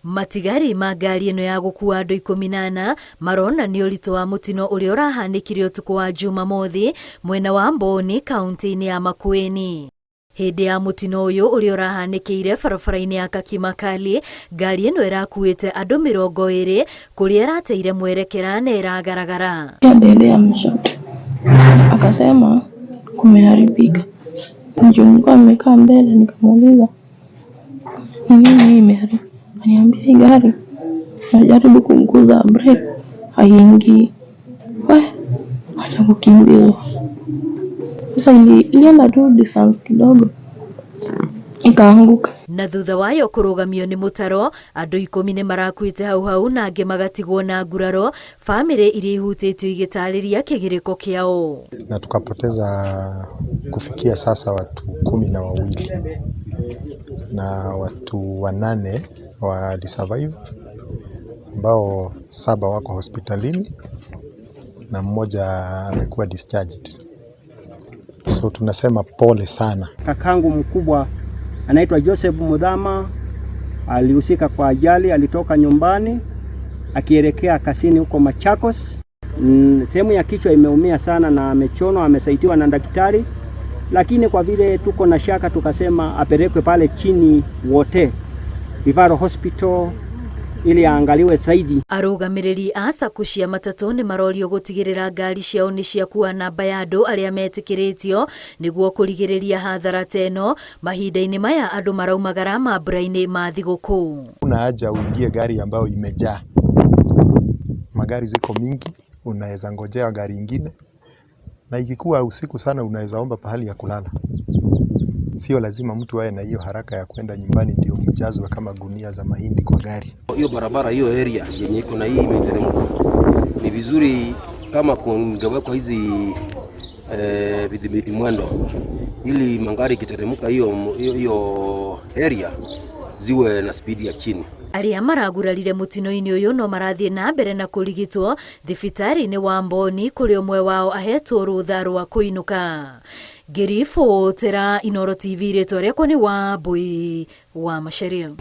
Matigari ma ngari ĩno ya gũkua andũ 14 maronania ũritũ wa mũtino ũrĩa ũrahanĩkire ũtukũ wa Jumamothi mwena wa Mboni kaunti-inĩ ya Makueni. Hĩndĩ ya mũtino ũyũ ũrĩa ũrahanĩkĩire barabara-inĩ ya Kakimakali, ngari ĩno ĩrakuĩte andũ 20 kũrĩa ĩrateire mwerekera na ĩragaragara. Dereva ameshout akasema kumeharibika. Juu nilikuwa nimekaa mbele, nikamuuliza ni nini hii imeharibika, akaniambia hii gari najaribu kuguza brake haiingii. We acha kukimbizwa sasa, ilienda tu distance kidogo ikaanguka. Na thutha wayo kũrũgamio nĩ mũtaro, andũ 10 nĩ marakuĩte hau hau na angĩ magatigwo na nguraro, bamĩrĩ iria ihutĩtio igĩtarĩria kĩgirĩko kĩao. Na tukapoteza kufikia sasa watu 12 na watu 8 walisurvive, ambao 7 wako hospitalini na mmoja amekuwa discharged. So tunasema pole sana. Kakangu mkubwa anaitwa Joseph Mudhama alihusika kwa ajali, alitoka nyumbani akielekea kasini huko Machakos. Sehemu ya kichwa imeumia sana na amechonwa, amesaidiwa na daktari, lakini kwa vile tuko na shaka tukasema apelekwe pale chini wote Referral Hospital ili aangaliwe zaidi. Arũgamĩrĩri a sacco cia matatũ nĩ marorio gũtigĩrĩra ngari ciao nĩ ciakua namba ya andũ arĩa metĩkĩrĩtio nĩguo kũrigĩrĩria hathara ta ĩno mahinda-inĩ maya andũ maraumagara mambura-inĩ ma thigũkũ. Kuna haja uingie gari ambayo imejaa. Magari ziko mingi, unaweza ngojea gari ingine, na ikikuwa usiku sana unaweza omba pahali ya kulala. Sio lazima mtu awe na hiyo haraka ya kwenda nyumbani ndio mjazwe kama gunia za mahindi kwa gari. Hiyo barabara hiyo area yenye iko na hii imeteremka, ni vizuri kama kungewekwa hizi vidhibiti mwendo ili magari ikiteremka hiyo hiyo area ziwe na spidi ya chini. Arĩa maragurarire mũtino-inĩ ũyũ no marathiĩ na mbere na kũrigitwo thibitarĩ-inĩ wa Mboni kũrĩa ũmwe wao ahetwo rũtha rwa kũinũka. Ngĩribotera Inooro TV, rĩtwa rĩakwa nĩ Wambui wa Macharia.